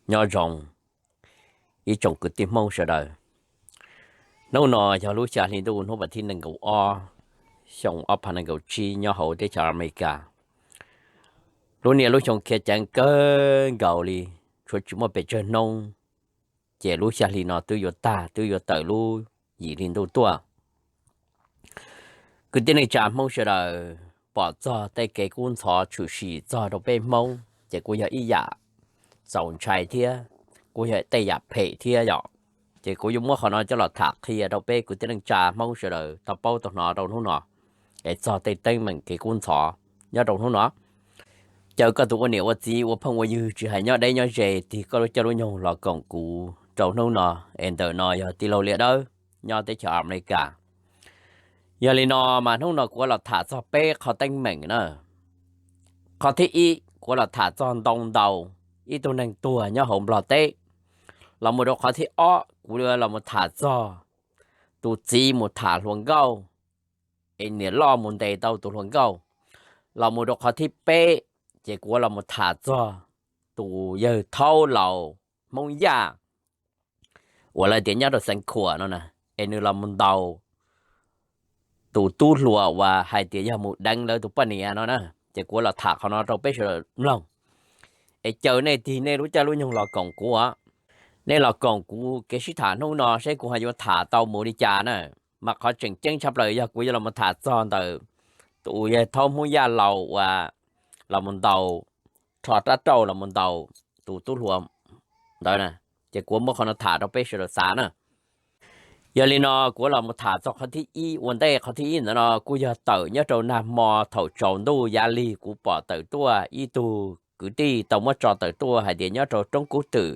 Nyob zoo ib tsoom kwv tij Hmoob sawv daws. Hnub no yog lub xya hli ntuj hnub vas thib nees nkaum ob, xyoo ob phav nees nkaum tsib nyob hauv teb chaws Amelikas. Lub niaj lub xyoo khiav ceev kawg nkaus li, tshuav tsis muaj pes tsawg hnub, ces lub xya hli no twb yuav tag, twb yuav tawm lub yim hli ntuj tuaj. Kwv tij neej tsa Hmoob sawv daws, pom txog tej kev kub ntxhov tshwm sim txog rau peb Hmoob ces kuj yog ib yam txaus ntshai thiab kuj yog tej yam phem thiab yom. Ces kuv yuav muab qhov no coj los tham qhia rau peb kwv tij neej tsa Hmoob sawv daws tau paub tau hnov rau hnub no, es txog tej teeb meem kev kub ntxhov nyob rau hnub no. Caw koj tus ua niam ua txiv ua phooj ua ywg tsis hais nyob deb nyob ze tig koj lub caij lub nyoog los koom kuv rau hnub no, es ntawm no yog tij laug Liaj Dawb nyob teb chaws Amelikas. Yog li no mas hnub no kuv los tham txog peb qhov teeb meem na. Qhov thib ib kuv los tham txog ntoo ntaus ib tug neeg tuag nyob hauv Nplog teb. Los mus rau qhov thib ob kuv los mus tham txog tus txiv mus tham hluas nkauj, es niam loj mus ntes tau tus hluas nkauj. Los mus rau qhov thib peb ces kuv los mus tham txog tus yawg Thaub Laus Hmoob Yaj uas lawv tias nyob rau Xeev Khuam no na, es nws los mus ntaus tus tub hluas uas hais tias yog mus deev lawv tus poj niam no na. Ces kuv los tham qhov no rau peb sawv daws mloog, es caw nej tig nej lub caij lub nyoog los koom kuv os. Nej los koom kuv kev sib tham hnub no seb kuv ho yuav tham tau mus li cas na. Mas qhov tseem ceeb tshaj plaws yog kuv yuav los tham txog ntawm tus yawg Thaub Hmoob Yaj Laus uas los mus ntaus, rho rab rauj los mus ntaus tus tub hluas ntawd na. Ces kuv muab qhov no tham rau peb sawv daws xav na. Yog li no kuv los mus tham txog qhov thib ib ua ntej. Qhov thib ib ntawd no kuj yog tawm nyob rau nag hmo thaum tsaus ntuj yav lig kuv pom tawm tuaj ib tug kwv tij tau muab tso tawm tuaj hais tias nyob rau roob Kub Twm.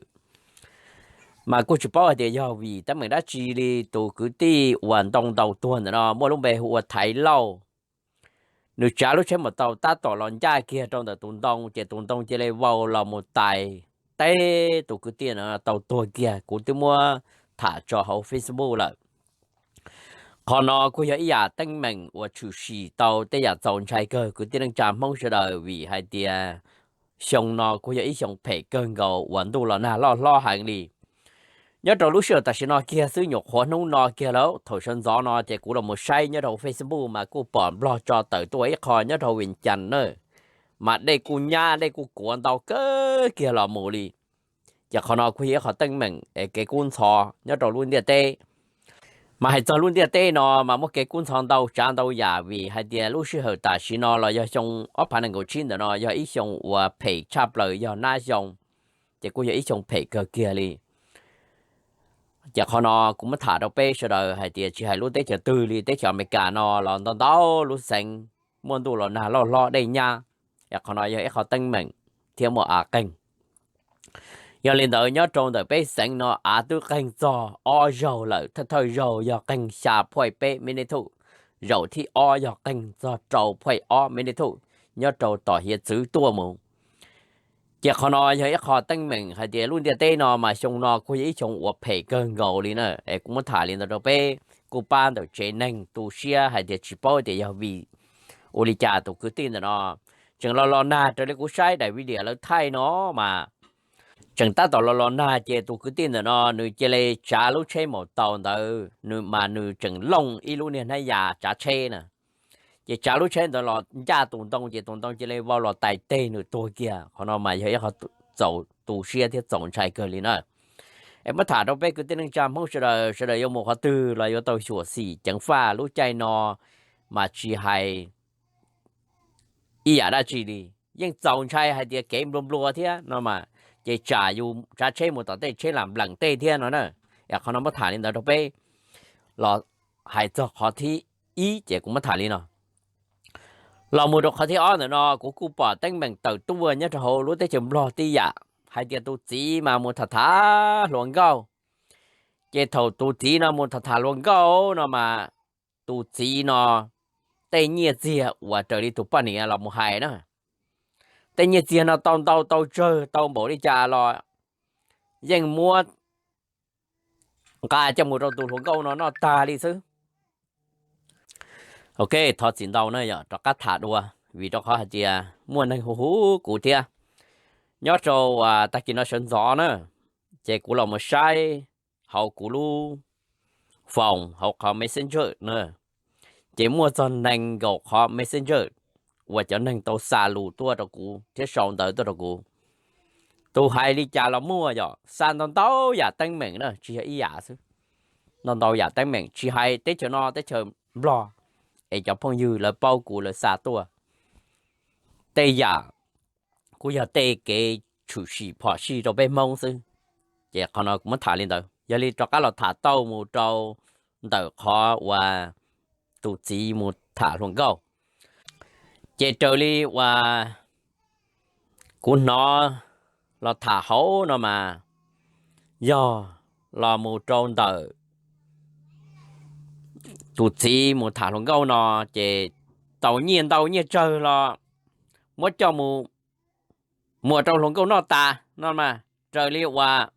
Mas kuj tsis paub hais tias yog vim teeb meem dab tsi li tus kwv tij uas ntoo ntaus tuag ntawm no muaj lub npe hu ua Thaiv Lauj. Nws tsav lub tsheb mus tau tab tom los ncaj kiag rau ntawm tus ntoo ces tus ntoo cia li vau los mus tais teb tus kwv tij no tau tuag kiag. Kuv twb muab tham tso hauv Facebook lawm. Qhov no kuj yog ib yam teeb meem uas tshwm sim tau tej yam txaus ntshai kawg kwv tij neej tsa Hmoob sawv daws vim hais tias xyoo no kuj yog ib xyoo phem kawg nkaus uas ntuj los nag loj hlob heev li. Nyob rau lub sij hawm tam sim no kiag xwb nyuam qhuav hnub no kiag lawm thaum sawv ntxov no ces kuv los mus saib nyob rau Facebook mas kuj pom Nplog tso tawm tuaj ib qho nyob rau Vias Cas na, mas dej kuj nyab dej kuj kuav ntau kawg kiag los mus li. Ces qhov no kuj yog ib qho teeb meem es kev kub ntxhov nyob rau lub ntiaj teb. Mas hais txog lub ntiaj teb no mas muaj kev kub ntxhov ntau tsav ntau yam vim hais tias lub sij hawm tam sim no los yog xyoo ob phav nees nkaum tsib ntawm no yog ib xyoo uas phem tshaj plaws yog nab xyoo, ces kuj yog ib xyoo phem kawg kiag li. Ces qhov no kuv muab tham rau peb sawv daws hais tias tsis hais lub teb chaws twg li teb chaws Amelikas no los ntau ntau lub xeev muaj ntuj los nag loj hlob dej nyab. Qhov no yog ib qho teeb meem thiab muaj av qeeg. Yog li ntawd nyob rau ntawm peb xeev no av twb qeeg txog ob zaug lawm, thawj thawj zaug yog qeeg xya phuaj peb magnitude, zaum thib ob yog qeeg txog rau phuaj ob magnitude nyob rau tom hiav txwv tuaj mus. Ces qhov no yog ib qho teeb meem hais tias lub ntiaj teb no mas xyoo no kuj yog ib xyoo uas phem kawg nkaus li na. Es kuv muab tham li ntawd rau peb kuj pab ntawm tsev neeg tu siab hais tias tsis paub tias yog vim ua li cas tus kwv tij ntawm no tseem los los nag raws li kuv saib daim video lawv thaij no mas tseem tab tom los los nag ces tus kwv tij ntawm no nws cia li tsav lub tsheb mus tau ntawd nws mas nws tseem looj ib lub niag hnab yas tsav tsheb na. Ces tsav lub tsheb ntawd los ncaj tus ntoo ces tus ntoo cia li vau los tais teg nws tuag kiag. Qhov no mas yog ib qho txaus tu siab thiab txaus ntshai kawg li na. Es muab tham rau peb kwv tij neej tsa Hmoob sawv daws, sawv daws yuav mus qhov twg los yuav tau xyuam xim ceev faj lub caij no mas tsis hais ib yam dab tsi li. Yeej txaus ntshai hais tias kev nplua nplua thiab no mas, ces tsam yus tsav tsheb mus tom tej tsheb lam npleem tej thiab no na. Es qhov no muab tham li ntawd rau peb los hais txog qhov thib ib ces kuv muab tham li no. Los mus rau qhov thib ob ntawm no kuv kuj pom teeb meem tawm tuaj nyob rau hauv lub teb chaws Nplog tib yam hais tias tus txiv mas mus tham tham hluas nkauj. Ces thaum tus txiv no mus tham tham hluas nkauj no mas tus txiv no tej nyiaj txiag uas raws li tus poj niam los mus hais na, tej nyiaj txiag no tau ntau tau tsawg tau npaum li cas los yeej muab nqa coj mus rau tus hluas nkauj no noj tag li xwb. Ok, thov txim ntau na yog rov qab tham dua, vim rau qhov hais tias muaj neeg hu hu kuv thiab. nyob rau tag kis no sawv ntxov na, ces kuv los mus saib hauv kuv lub foos hauv qhov Messenger na, ces muaj txog nees nkaum qhov Messenger uas cov neeg tau xa lus tuaj rau kuv thiab sau ntawv tuaj rau kuv. Tus hais li cas los muaj, yog xa ntau ntau yam teeb meem na, tsis yog ib yam xwb, ntau ntau yam teeb meem tsis hais teb chaws no teb chaws Nplog, es cov phooj ywg lawv paub kuv lawv xa tuaj tej yam kuj yog tej kev tshwm sim phom sij rau peb Hmoob xwb. Ces qhov no kuv muab tham li ntawd, yog li rov qab los tham tau mus rau ntawm qhov uas tus txiv mus tham hluas nkauj. Ces raws li uas kuv hnov los tham hauv no mas, yog los mus rau ntawm tus txiv mus tham hluas nkauj no, ces tau nyiaj ntau nyiaj tsawg los muab coj mus muas rau hluas nkauj noj tas no mas, raws li uas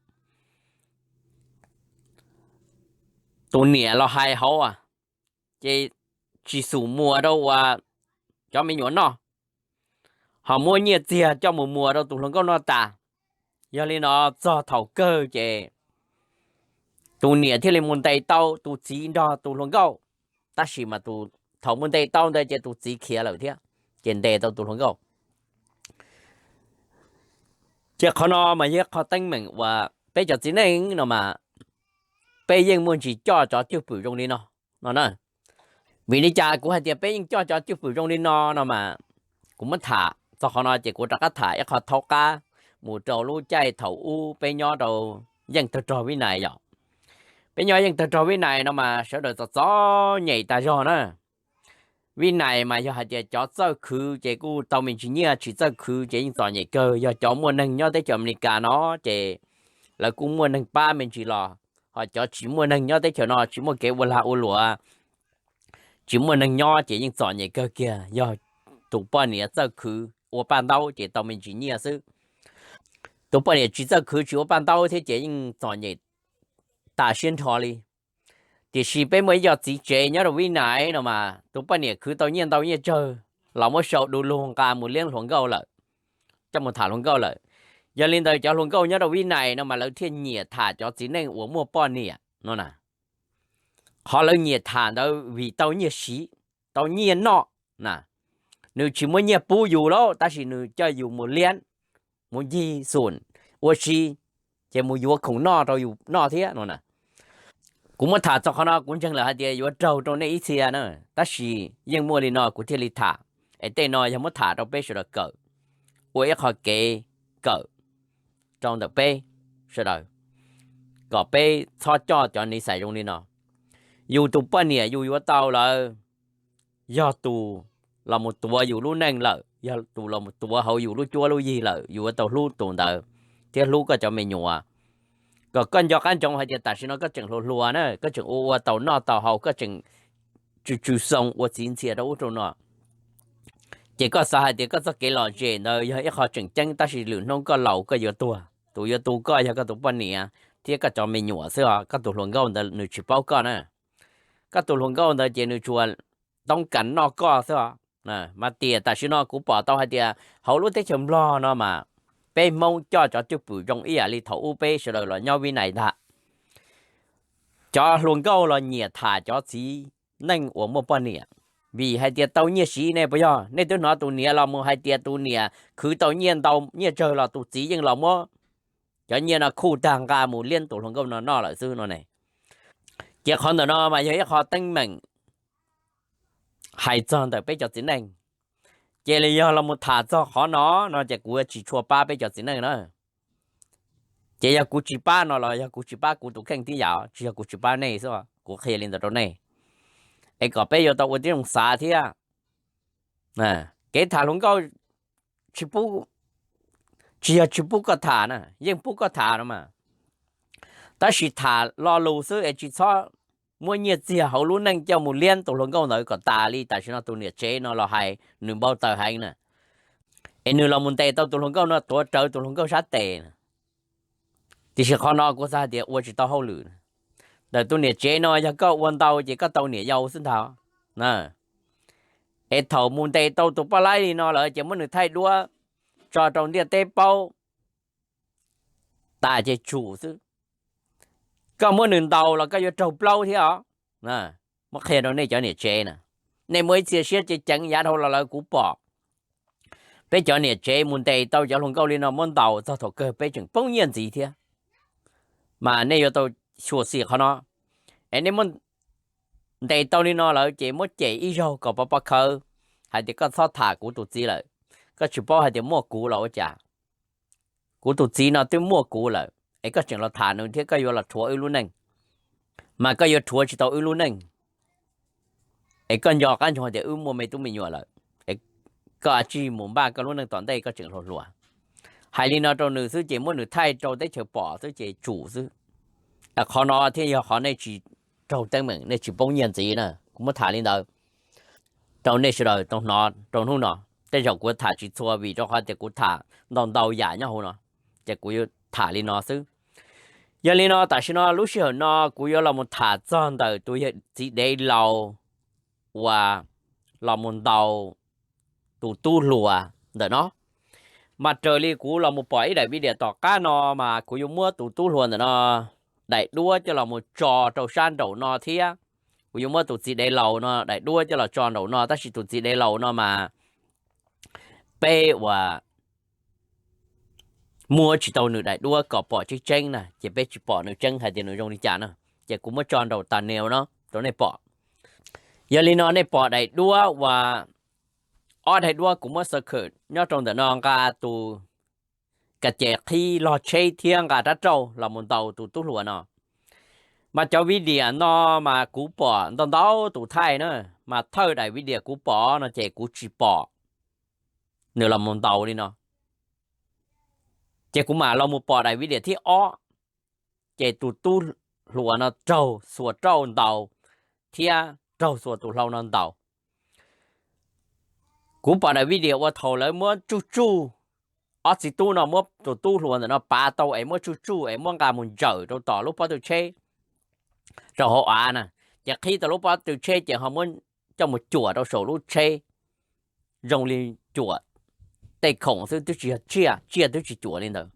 tus niam los hais hauv, ces tsis xum muas rau uas cov me nyuam noj, ho muab nyiaj txiag coj mus muas rau tus hluas nkauj noj tas. Yog li no txog thaum kawg ces tus niam thiaj li mus ntes tau tus txiv nrog tus hluas nkauj, tab sis mas thaum mus ntes tau ntawd ces tus txiv khiav lawm thiab, ces ntes tau tus hluas nkauj. Ces qhov no mas yog qhov teeb meem uas peb cov txiv neej no mas peb yeej muaj ntsis coj cov cwj pwm zoo li no no na. Vim li cas kuv hais tias peb yeej coj cov cwj pwm zoo li no no mas, kuv muab tham txog qhov no ces kuv rov qab tham ib qho thaub qab mus rau lub caij thaum ub peb nyob rau yeej tawg rog Vib Nais yom. Peb nyob yeej tawg rog Vib Nais no mas sawv daws txom txom nyem tas zog na. Vib Nais mas yog hais tias cov txawj khwv ces kuj tau me ntsis nyiaj, tsis txawj khwv ces yeej txom nyem kawg. Yog cov muaj neeg nyob teb chaws Amelikas no ces lawv kuj muaj neeg pab me ntsis los, ho cov tsis muaj neeg nyob teb chaws no tsis muaj kev ua lag ua luam, tsis muaj neeg nyob ces yeej txom nyem kawg kiag. Yog tus poj niam txawj khwv ua paj ntaub ces tau me ntsis nyiaj xwb. Tus poj niam tsis txawj khwv tsis ua paj ntaub thiab ces yeej txom nyem tas siab nrho li. Tiam sis peb muaj ib co txiv tsev nyob rau Vib Nais no mas tus poj niam khwv tau nyiaj ntau nyiaj tsawg los muab sau du lug nqa mus liab hluas nkauj lawm, coj mus tham hluas nkauj lawm. Yog li ntawd cov hluas nkauj nyob rau Vib Nais no mas lawv thiaj nyiam tham cov txiv neej uas muaj poj niam no na. Qhov lawv nyiam tham ntawd vim tau nyiaj siv, tau nyiaj noj na. Nws tsis muaj nyiaj pub yus lauj, tab sis nws coj yus mus liab, mus ncig xum, ua si, ces mus yuav khoom noj rau yus noj thiab no na. Kuv muab tham txog qhov no kuv ntseeg lawm hais tias yuav raug rau nej ib txhia na, tab sis yeej muaj li no kuv thiaj li tham, es tej no yog muab tham rau peb sawv daws kawm, ua ib qho kev kawm rau ntawm peb sawv daws, kom peb txhob coj cov niv xais zoo li no. Yus tus poj niam yus yuav tau lawm, yog tus los mus tuav yus lub neej lawm, yog tus los mus tuav hauv yus lub cuab lub yig lawm, yus yuav tau hlub tus ntawd thiab hlub koj cov me nyuam, kom koj nco qab ntsoov hais tias tam sim no koj tseem hluas hluas na, koj tseem ua ua tau noj tau haus, koj tseem tsw tsw xoo ua txiv ntxhias rau ub rau no. Ces koj xav hais tias koj txoj kev lom zem ntawd yog ib qho tseem ceeb, tab sis lwm hnub koj laus koj yuav tuag, tus yuav tu koj yog koj tus poj niam thiab koj cov me nyuam xwb os. Koj tus hluas nkauj ntawd nws tsis paub koj na. Koj tus hluas nkauj ntawd ces nws tsuas toob kas noj koj xwb os. Mas tiam tam sim no kuv pom tau hais tias hauv lub teb chaws Nplog no mas peb Hmoob coj cov cwj pwm zoo ib yam li thaum ub peb sawv daws los nyob Vib Nais ntag. Cov hluas nkauj los nyiam tham cov txiv neej uas muaj poj niam, vim hais tias tau nyiaj siv. Nej puas yog, nej twb hnov tus niam los mus hais tias tus niam khwv tau nyiaj ntau nyiaj tsawg los tus txiv yeej los muab cov nyiaj no khuj tag nqa mus liab tus hluas nkauj no noj lawm xwb no ne. Ces qhov ntawm no mas yog ib qho teeb meem hais txog ntawm peb cov txiv neej. Ces li yog los mus tham txog qhov no no ces kuv tsis tshua pab peb cov txiv neej na. Ces yog kuv tsis pab no los yog kuv tsis pab kuv tus kheej tib yam, tsis yog kuv tsis pab nej xwb, kuv qhia li ntawd rau nej, es kom peb yuav tau ua tib zoo xav thiab. Kev tham hluas nkauj tsis pub, tsis yog tsis pub koj tham na, yeej pub koj tham no mas, tab sis tham lo lus xwb es tsis txhob muab nyiaj txiag hauv lub neej coj mus liab tus hluas nkauj ntawd kom tas li tam sim no tus niam tsev no los hais nws npau taws heev na, es nws los mus ntes tau tus hluas nkauj no tuav rawv tus hluas nkauj sab tes. Tiam sis qhov no kuv xav hais tias ua tsis tau hauj lwm. Ntawm tus niam tsev no yog koj ua ntau ces koj tau niam yau xwb ntag. Es thaum mus ntes tau tus poj laib li no lawm ces muab nws thaij duab tso rau ntiaj teb paub, tas ces tsum xwb. Koj muab nws ntaus los koj yuav raug plaub thiab os. Muab qhia rau nej cov niam tsev na, nej muaj ib txhia siab ceev ceev yav dhau los lawm kuv pom peb cov niam tsev mus ntes tau cov hluas nkauj li no muab ntaus txog thaum kawg peb tseem poob nyiaj ntxiv thiab. Mas nej yuav tau xyuam xim qhov no, es nej muab ntes tau li no lawm ces muab cem ib zaug kom pov pov khawv hais tias koj txhob tham kuv tus txiv lawm, koj tsis paub hais tias muaj kuv los ua cas. Kuv tus txiv no twb muaj kuv lawm es koj tseem los tham nws thiab koj yuav los rhuav wb lub neej, mas koj yuav rhuav tsis tau wb lub neej. Es koj nco qab ntsoov tias wb muaj me tub me nyuam lawm, koj cia li mus npaj koj lub neej tom ntej koj tseem hluas hluas. Hais li no rau nws xwb ces muab nws thaij rau teb chaws pom xwb ces tsum xwb. Qhov no thiaj yog qhov nej tsis raug teeb meem, nej tsis poob nyiaj ntxiv na. Kuv muab tham li ntawd rau nej sawv daws tau hnov rau hnub no. Tej zaum kuv tham tsis txhua vim rau qhov tias kuv tham ntau ntau yam nyob hauv no, ces kuv yuav tham li no xwb. Yog li no tam sim no lub sij hawm no kuv yuav los mus tham txog ntawm tus txiv dev laus uas los mus ntaus tus tub hluas ntawm no. Mas raws li kuv los mus pom ib daim video tom qab no mas kuv yuav muab tus tub hluas ntawm no daim duab coj los mus tso rau sab nraum no thiab. Kuv yuav muab tus txiv dev laus no daim duab coj los tso nraum no, tab sis tus txiv dev laus no mas peb uas muab tsis tau nws daim duab kom pom tseeb tseeb na, ces peb tsis pom nws tseeb hais tias nws zoo li cas na. Ces kuv muab tso nraum tas neu no rau nej pom. Yog li no nej pom daim duab uas ob daim duab kuv muab xav khawm nyob rau ntawm no nqa tus ka ces qhib log tsheb thiab nqa rab rauj los mus ntaus tus tub hluas no. Mas cov video no mas kuv pom ntau ntau tus thaij na, mas thawj daim video kuv pom no ces kuv tsis pom nws los mus ntaus li no. Ces kuv mam los mus pom daim video thib ob, ces tus tub hluas no raug xuas rauj ntaus thiab raug xuas tus hlau no ntaus. Kuv pom daim video uas thaum lawv muab tsuj tsuj, ob txiv tub no muab tus tub hluas ntawm no pav tau es muab tsuj tsuj es muab nqa mus ntsawm rau tom lub pob tw tsheb rau hauv av na, ces qhib tau lub pob tw tsheb ces ho muab coj mus cuam rau saum lub tsheb zoo li cuam tej khoom xwb, twb tsis yog tsiaj, tsiaj twb tsis cuam li ntawd.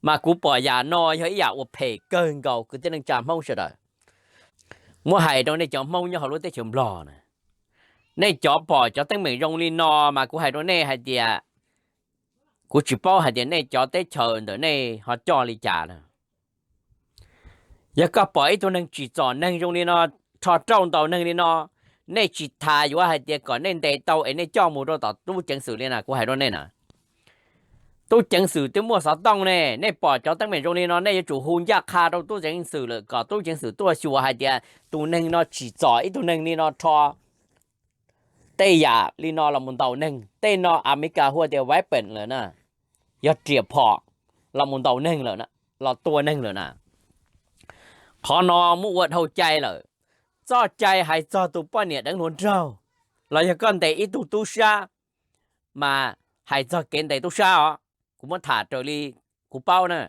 Mas kuv pom yam no yog ib yam uas phem kawg nkaus kwv tij neej tsa Hmoob sawv daws. Muab hais rau nej cov Hmoob nyob hauv lub teb chaws Nplog na, nej cov pom cov teeb meem zoo li no mas kuv hais rau nej hais tias, kuv tsis paub hais tias nej cov teb chaws ntawm nej ho coj li cas na. Yog koj pom ib tug neeg tsim txom neeg zoo li no, rho rauj ntaus neeg li no, nej tsis tas yuav hais tias kom nej ntes tau es nej coj mus rau tom tub ceev xwm li na, kuv hais rau nej na. Tub ceev xwm twb muaj xov tooj ne, nej pom cov teeb meem zoo li no nej yuav tsum hu ncaj qha rau tub ceev xwm lawm kom tub ceev xwm tuaj xyuas hais tias tus neeg no tsim txom ib tug neeg li no rho tej yam li no los mus ntaus neeg, tej no Amelikas hu tias weapon lawm na, yog riam phom los mus ntaus neeg lawm, los tua neeg lawm na. Qhov no muab ua dhau cai lawm. Txoj cai hais txog tus poj niam deev hluas nraug los yog koj ntes ib tug tub sab, mas hais txog kev ntes tub sab os, kuv muab tham raws li kuv paub na,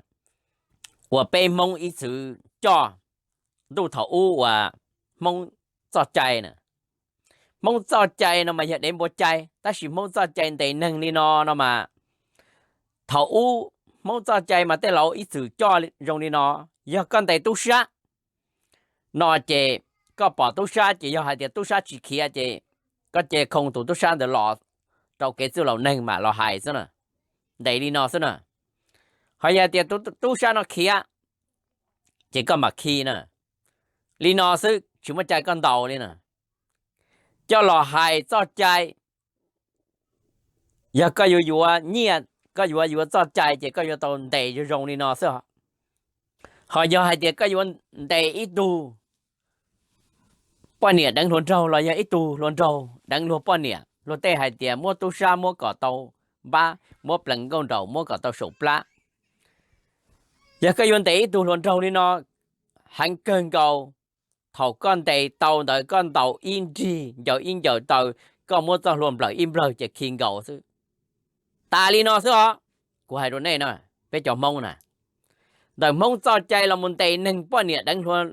uas peb Hmoob ib txwm coj ntuj thaum ub uas Hmoob txoj cai na. Hmoob txoj cai no mas yog dev npua cai, tab sis Hmoob txoj cai ntes neeg li no no mas, thaum ub Hmoob txoj cai mas tej laus ib txwm coj zoo li no, yog koj ntes tub sab no ces koj pom tub sab ces yog hais tias tub sab tsis khiav ces koj cia li khoo tus tub sab ntawd los rau kev txwj laus neeg mam los hais xwb na, ntes li no xwb na. Ho yog tias tus tub sab no khiav ces koj mam khi na, li no xwb tsis muaj cai koj ntaus li na. Coj los hais txoj cai, yog koj yuav yuav nyiaj, koj yuav yuav txoj cai ces koj yuav tau ntes zoo zoo li no xwb. Ho yog hais tias koj yuav ntes ib tug poj niam deev hluas nraug los yog ib tug hluas nraug deev luag poj niam, luag tej hais tias muab tub sab muab kom tau npab, muab plees nkauj nraug muab kom tau saum plab. Yog koj yuav ntes ib tug hluas nraug li no, heev kawg nkaus, thaum koj ntes tau ntawd koj ntaus ib nrig ncaws ib ncaws taw, koj muab txoj hlua nplawm ib nplawg ces khi nkaus xwb. Tas li no xwb os. Kuv hais rau nej na, peb cov Hmoob na, ntawm Hmoob txoj cai los mus ntes neeg poj niam deev hluas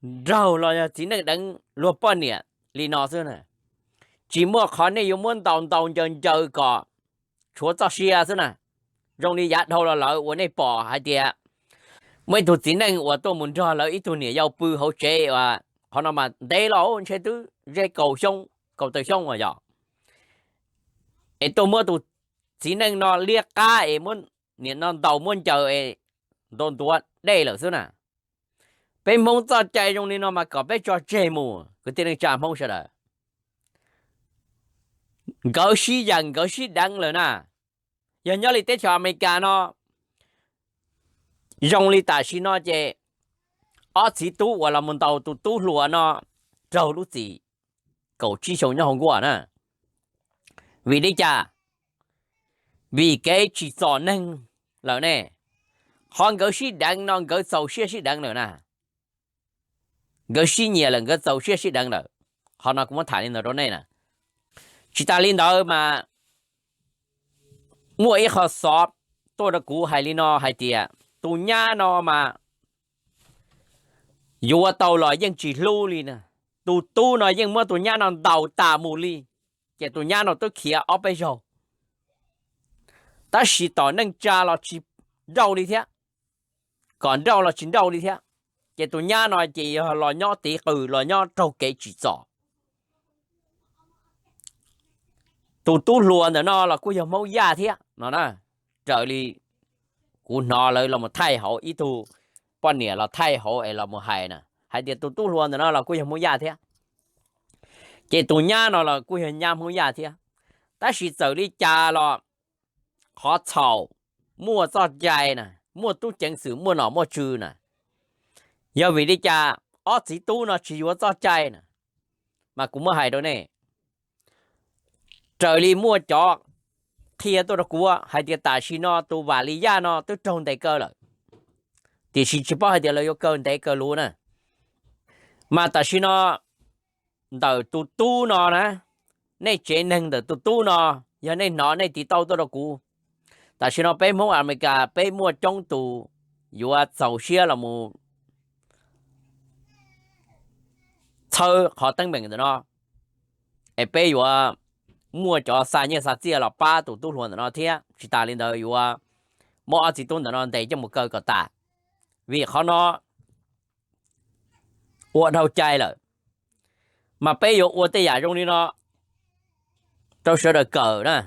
nraug los yog txiv neej deev luag poj niam li no xwb na. Tsis muaj qhov nej yuav muab ntaus ntaus ncaws ncaws kom tshuav txoj sia xwb na. zoo li yav dhau los lawm uas nej pom hais tias muaj ib tug txiv neej uas tuaj mus nrog lawv ib tug niam yau pw hauv tsev uas qhov no mas ntev los ntshe twb ze kaum xyoo, kaum tawm xyoo uas yog es tuaj muab tus txiv neej no liab qab es muab nim no ntaus muab ncaws es ntuav ntuav dej lawm xwb na. Peb Hmoob txoj cai zoo li no mas kom peb tso tseg mus kwv tij neej tsa Hmoob sawv daws. Nkawd sib yam nkawd sib deev lawm na. Yog nyob li teb chaws Amelikas no, zoo li tam sim no ces ob txiv tub uas los mus ntaus tus tub hluas no raug lub txim kaum tsib xyoo nyob hauv nkuaj na. Vim li cas? Vim kev tsim txom neeg lawm ne. Qhov nkawd sib deev no nkawd txaus siab sib deev lawm na. Nkawd sib nyiam lawm nkawd txaus siab sib deev lawm. Qhov no kuv muab tham li ntawd rau nej na. Tsis tas li ntawd mas muaj ib qho xov tuaj rau kuv hais li no hais tias tus nyab no mas yuav tau los yeej tsis hlub li na. Tus tub no yeej muab tus nyab no ntaus tas mus li, ces tus nyab no twb khiav ob peb zaug, tab sis tom neej tsa los tsis nrauj li thiab, kom nrauj los tsis nrauj li thiab. Ces tus nyab no ces yog los nyob tiv qws los nyob raug kev tsim txom. Tus tub hluas ntawm no los kuj yog Hmoob Yaj thiab no na. Raws li kuv hnov lawv los thaij hauv ib tug poj niam los thaij hauv es los hais na, hais tias tus tub hluas ntawm no los kuj yog Hmoob Yaj thiab, ces tus nyab no los kuj yog nyab Hmoob Yaj thiab. Tab sis txawm li cas los qhov txhaum muaj txoj cai na, muaj tub ceev xwm muaj nom muaj tswv na. Yog vim li cas ob txiv tub no tsis yuav txoj cai na? Mas kuv muab hais rau nej, raws li muaj cov qhia tuaj rau kuv hais tias tam sim no tus Vam Li Yaj no twb raug ntes kaw lawm, tiam sis tsis paub hais tias lawv yuav kaw ntev kaw luv na. Mas tam sim no ntawm tus tub no na, nej tsev neeg ntawm tus tub no, yog nej hnov nej tiv tauj tuaj rau kuv. Tam sim no peb Hmoob Amelikas peb muaj coob tus yuav txaus siab los mus txhawb qhov teeb meem ntawm no, es peb yuav muaj cov xa nyiaj xa txiaj los pab tus tub hluas ntawm no thiab. Tsis tas li ntawd yuav muab ob txiv tub ntawm no ntes coj mus kaw kom tas, vim qhov no ua dhau cai lawm. Mas peb yuav ua tej yam zoo li no rau sawv daws kawm na.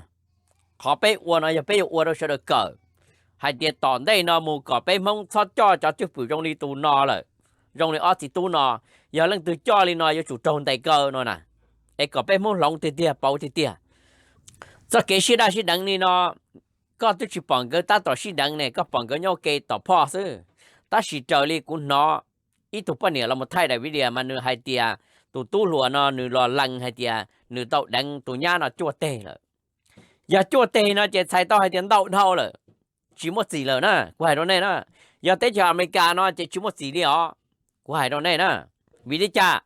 Qhov peb ua no yog peb yuav ua rau sawv daws kawm hais tias tom ntej no mus kom peb Hmoob txhob coj cov cwj pwm zoo li tus no lawm, zoo li ob txiv tub no. Yog leej twg coj li no yuav tsum raug ntes kaw no na. Es kom peb Hmoob hloov tiag tiag pauv tiag tiag. Txoj kev sib daj sib deev li no, koj twb tsis pom nkawd tab tom sib deev ne, koj pom nkawd nyob ua ke tom phoj xwb. Tab sis raws li kuv hnov ib tug poj niam los mus thaij daim video mas nws hais tias tus tub hluas no nws los lees hais tias nws tau deev tus nyab no cuaj teg lawm. Yog cuaj teg no ces txhais tau hais tias ntau dhau lawm, tsis muaj txim lawm na. Kuv hais rau nej na, yog teb chaws Amelikas no ces tsis muaj txim li os. Kuv hais rau nej na, vim li cas?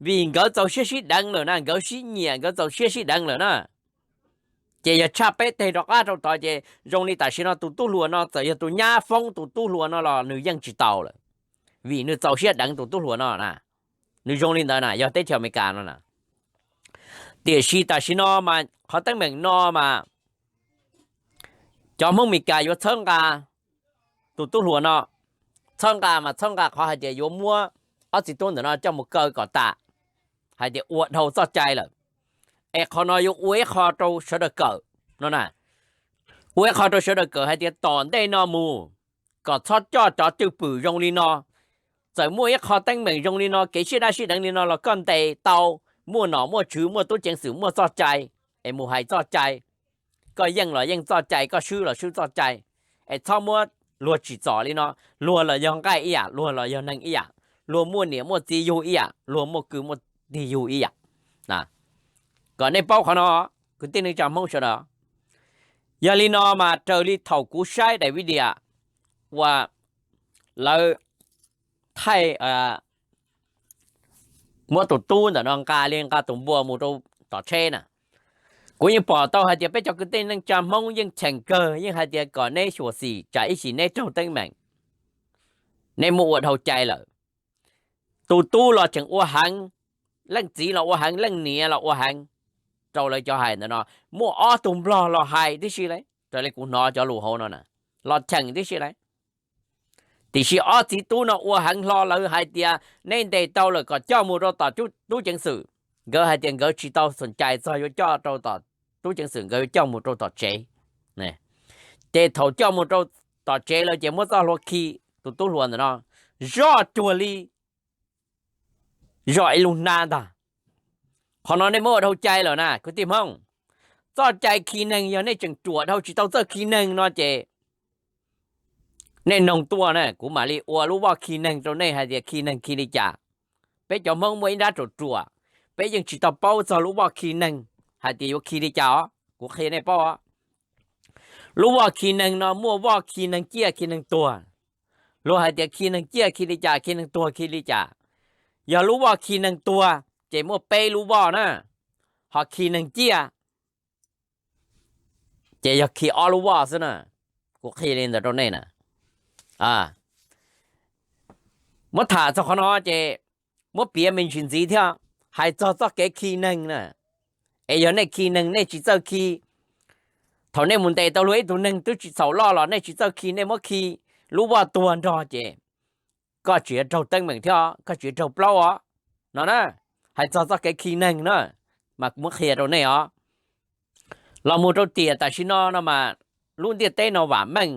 Vim nkawd txaus siab sib deev lawm na, nkawd sib nyiam nkawd txaus siab sib deev lawm na. Ces yog tshaj peb teg rov qab rau tod ces zoo li tam sim no tus tub hluas no txawm yog tus nyab foob tus tub hluas no los nws yeej tsis tau lawm, vim nws txaus siab deev tus tub hluas no na. Nws zoo li ntawd na, yog teb chaws Amelikas no na. Tiam sis tam sim no mas qhov teeb meem no mas cov Hmoob Meskas yuav txhawb nqa tus tub hluas no, txhawb nqa mas txhawb nqa qhov hais tias yuav muab ob txiv tub ntawm no coj mus kaw kom tas, hais tias ua dhau txoj cai lawm. Es qhov no yuav ua ib qho rau sawv daws kawm no na, ua ib qho rau sawv daws kawm hais tias tom ntej no mus kom txhob coj cov cwj pwm zoo li no. Txawm muaj ib qho teeb meem zoo li no, kev sib daj sib deev li no los koj ntes tau, muaj nom muaj tswv, muaj tub ceev xwm, muaj txoj cai, es mus hais txoj cai. Koj yeej los yeej txoj cai, koj swb los swb txoj cai. Es txhob muab luag tsim txom li no, luag los yog nqaij ib yam, luag los yog neeg ib yam, luag muaj niam muaj txiv yug ib yam, luag muaj kwv muaj tij yug ib yam. Kom nej paub qhov no, kwv tij neej tsa Hmoob sawv daws. Yog li no mas raws li thaum kuv saib daim video uas lawv thaij muab tus tub ntawm no nqa li nqa tus npua mus rau tom tsheb na, kuv yeej pom tau hais tias peb cov kwv tij neej tsa Hmoob yeej cheem kawg, yeej hais tias kom neb xyuam xim tsam ib chim neb raug teeb meem, neb muaj ua dhau cai lawm. Tus tub los tseem ua heev, leej txiv los ua heev, leej niam los ua heev. Rau lawv cov hais ntawm no, muaj ob tug nplog los hais tib si li. raws li kuv hnov cov lus hauv no na, los cheem tib si lawm. Tiam sis ob txiv tub no ua heev hlo, lawv hais tias neb ntes tau lawm kom coj mus rau tom tub ceev xwm. Nkawd hais tias nkawd tsis tau xom cai txog yuav coj rau tom tub ceev xwm, nkawd yuav coj mus rau tom tsev. Ces thaum coj mus rau tom tsev lawm ces muab txoj hlua khi tus tub hluas ntawm no zoj cuag li zoj ib lub hnab ntag. Qhov no nej muab ua dhau cai lawm na kwv tij Hmoob. Txoj cai khi neeg yog nej tseem ruam dhau tsis tau txawj khi neeg no ces nej noog tuaj na, kuv mam li ua lub voj khi neeg rau nej hais tias khi neeg khi li cas. Peb cov Hmoob muaj ib nrab ruam ruam, peb yeej tsis tau paub txog lub voj khi neeg hais tias yuav khi li cas os. Kuv qhia nej paub os. Lub voj khi neeg no muaj voj khi neeg ciaj khi neeg tuag. Luag hais tias khi neeg ciaj khi li cas, khi neeg tuag khi li cas. Yog lub voj khi neeg tuag ces muaj peb lub voj na, ho khi neeg ciaj ces yog khi ob lub voj xwb na. Kuv qhia li ntawd rau nej na. Muab tham txog qhov no ces muab piav me ntsis ntxiv thiab, hais txog txoj kev khi neeg na. Es yog nej khi neeg nej tsis txawj khi, thaum nej mus ntes tau luag ib tug neeg twb tsis txhaum loj los nej tsis txawj khi, nej muab khi lub voj tuag nrog ces koj tsis yuav raug teeb meem thiab, koj tsis yuav raug plaub os. No na, hais txog txoj kev khi neeg na, mas kuv muab qhia rau nej os. Los mus rau tiam tam sim no no mas lub ntiaj teb no vam meej,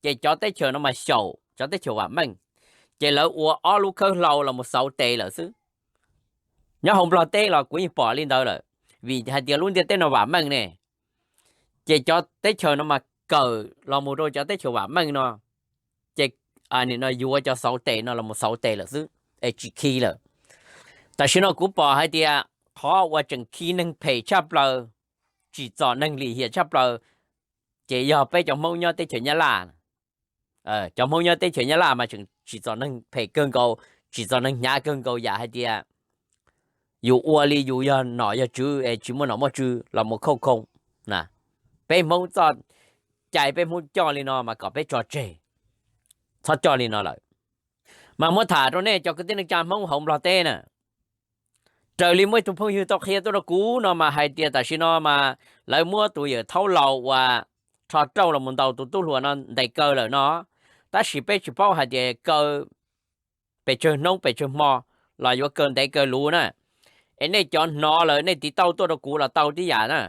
ces cov teb chaws no mas xyaum cov teb chaws vam meej, ces lawv ua ob lub khawb hlau los mus xauv tes lawm xwb. Nyob hauv Nplog teb los kuv yeej pom li ntawd lawm, vim hais tias lub ntiaj teb no vam meej ne, ces cov teb chaws no mas kawm los mus rau cov teb chaws vam meej no, ces nim no yuav cov xauv tes no los mus xauv tes lawm xwb, es tsis khi lawm. Tam sim no kuv pom hais tias qhov uas tseem khi neeg phem tshaj plaws, tsim txom neeg lim hiam tshaj plaws, ces yog peb cov Hmoob nyob teb chaws Nyab Laj. Cov Hmoob nyob teb chaws Nyab Laj mas tseem tsim txom neeg phem kawg nkaus, tsim txom neeg hnyav kawg nkaus yam hais tias yus ua li yus yog nom yog tswv es tsis muaj nom muaj tswv los mus khauj khoo. Peb Hmoob txoj cai peb Hmoob coj li no mas kom peb tso tseg, txhob coj li no lawm. Mas muab tham rau nej cov kwv tij neej tsa Hmoob hauv Nplog teb na, raws li muaj ib tug phooj ywg tau qhia tuaj rau kuv no mas hais tias tam sim no mas lawv muab tus yawm thaub laus uas rho rauj los mus ntaus tus tub hluas no ntes kaw lawm no, tab sis peb tsis paub hais tias kaw pes tsawg hnub pes tsawg hmo los yuav kaw ntev kaw luv na. Es nej cov hnov lawm nej tiv tauj tuaj rau kuv los tau tib yam na.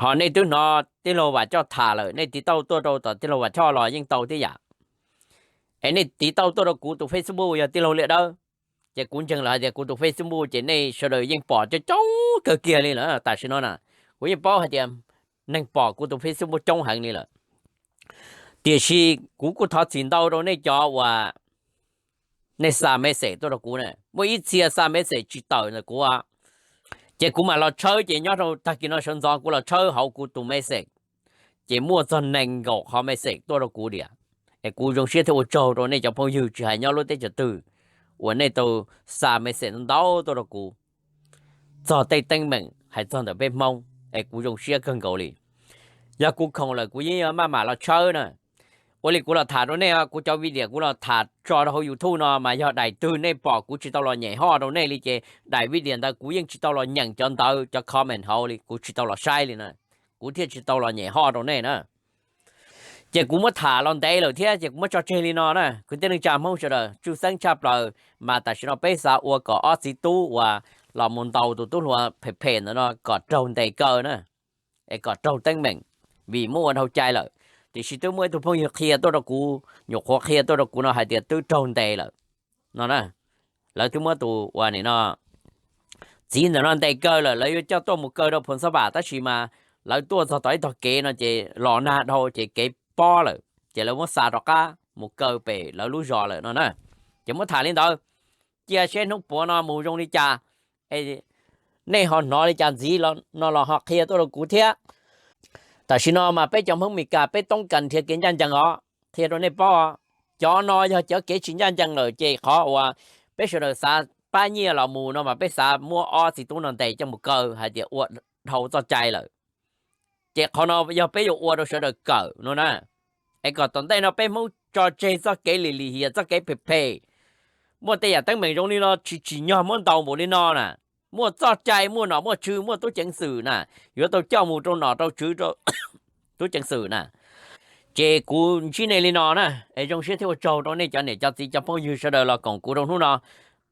Ho nej twb hnov tij laug Vam Choj tham lawm, nej tiv tauj tuaj rau tom tij laug Vam Choj los yeej tau tib yam. Es nej tiv tauj tuaj rau kuv tus Facebook yog tij laug Liaj Dawb, ces kuv ntseeg lawm hais tias kuv tus Facebook ces nej sawv daws yeej pom coob coob kawg kiag li lawm tam sim no na. Kuv yeej paub hais tias neeg pom kuv tus Facebook coob heev li lawm. Tiam sis kuv kuj thov txim ntau rau nej cov uas nej xa message tuaj rau kuv na. Muaj ib txhia xa message tsis tawm ntawm kuv, ces kuv mam los tshawb, ces nyob rau tag kis no sawv ntxov kuv los tshawb hauv kuv tus message, ces muaj txog nees nkaum qhov message tuaj rau kuv tiag. Es kuv zoo siab thiab ua tsaug rau nej cov phooj ywg tsis hais nyob lub teb chaws twg uas nej tau xa message ntau tuaj rau kuv txog tej teeb meem hais txog ntawm peb Hmoob, es kuv zoo siab kawg nkaus li. Yog kuv khoom lawm kuv yeej yuav maj mam los tshawb na. Ua li kuv los tham rau nej, kuv cov video kuv los tham tso rau hauv YouTube no mas yog daim twg nej pom kuv tsis tau los nyem hoj rau nej li ces daim video ntawd kuv yeej tsis tau los nyeem cov ntawv cov comment hauv li, kuv tsis tau los saib li na, kuv thiaj tsis tau los nyem hoj rau nej na. Ces kuv muab tham los ntev lawm thiab ces kuv muab tso tseg li no na. Kwv tij neej tsa Hmoob sawv daws, tshwj xeeb tshaj plaws mas tam sim no peb xav ua kom ob txiv tub uas los mus ntaus tus tub hluas phem phem ntawm no kom raug ntes kaw na, es kom raug teeb meem, vim muab ua dhau cai lawm. Tiam sis twb muaj ib tug phooj ywg qhia tuaj rau kuv, nyuam qhuav qhia tuaj rau kuv no hais tias twb raug ntes lawm no na. Lawv twb muab tus uas nim no txiv ntawm no ntes kaw lawm, lawv yuav coj tuaj mus kaw rau Phoos Xab Vam, tab sis mas lawv tuaj txog tom ib tog kev no ces los nag dhau ces kev pob lawm, ces lawv muab xa rov qab mus kaw pem lawv lub zos lawm no na. Ces muab tham li ntawd, cia seb hnub puav no mus zoo li cas, nej ho hnov li cas ntxiv no los ho qhia tuaj rau kuv thiab. Tam sim no mas peb cov Hmoob Mes Kas peb toob kas nrhiav kev ncaj ncees os, qhia rau nej paub. Cov no yog cov kev tsis ncaj ncees lawm ces qhov uas peb sawv daws xav pab nyiaj los mus no mas peb xav muab ob txiv tub no ntes coj mus kaw hais tias ua dhau txoj cai lawm. Ces qhov no yog peb yuav ua rau sawv daws kawm no na, es kom tom ntej no peb Hmoob tso tseg txoj kev lim lim hiam txoj kev phem phem. Muaj tej yam teeb meem zoo li no tsis tsim nyog muab ntaus npaum li no na. muaj txoj cai, muaj nom muaj tswv, muaj tub ceev xwm na, yuav tau coj mus rau nom rau tswv, tub ceev xwm na. Ces kuv ntsib nej li no na, es zoo siab thiab ua tsaug rau nej cov niam cov txiv cov phooj ywg sawv daws los koom kuv rau hnub no.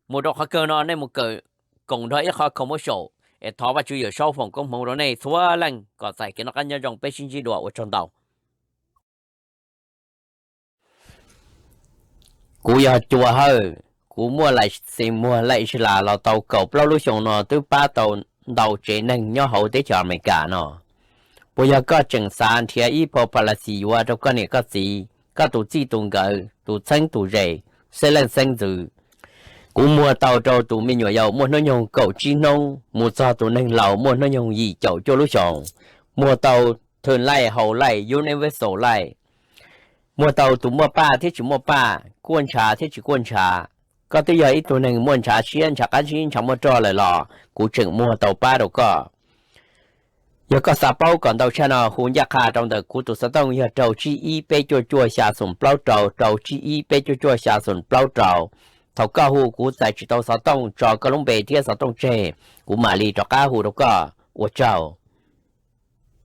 Mus rau qhov kawg no nej mus kawm, koom nrog ib qho khoom muab saum, es thov Vajtswv Yawm Saub foom koob hmoov rau nej txhua leej kom txais kev noj qab nyob zoo, peb sib ntsib dua, ua tsaug ntau. Kuv yog Cua Hawj, kuv muaj lais xis muag lais sla los tau kaum plaub lub xyoo no twb pab tau ntau tsev neeg nyob hauv teb chaws Amelikas no. Puas yog koj tseem xav nrhiav ib pho pha las xis yuav rau koj niam koj txiv, koj tus txij tus nkawm, tus txheeb tus ze, xeeb leej xeeb ntxwv? Kuv muag tau rau tus me nyuam yaus muaj hnub nyoog kaum tsib hnub mus txog tus neeg laus muaj hnub nyoog yim caum cuaj lub xyoos, muag tau third line, whole life, universal life, muag tau tus muaj paj thiab tsis muaj paj, kuaj ntshav thiab tsis kuaj ntshav. Koj twb yog ib tug neeg muaj ntshav siab, ntshav qab zib, ntshav muaj roj lawm los kuv tseem muag tau pab rau koj. Yog koj xav paub kom ntau tshaj no, hu ncaj qha rau ntawm kuv tus xov tooj yog rau tsib ib peb cuaj cuaj xya xoom plaub rau, rau tsib ib peb cuaj cuaj xya xoom plaub rau. Thaum koj hu kuv txais tsis tau xov tooj, tso koj lub npe thiab xov tooj tseg, kuv mam li rov qab hu rau koj. Ua tsaug.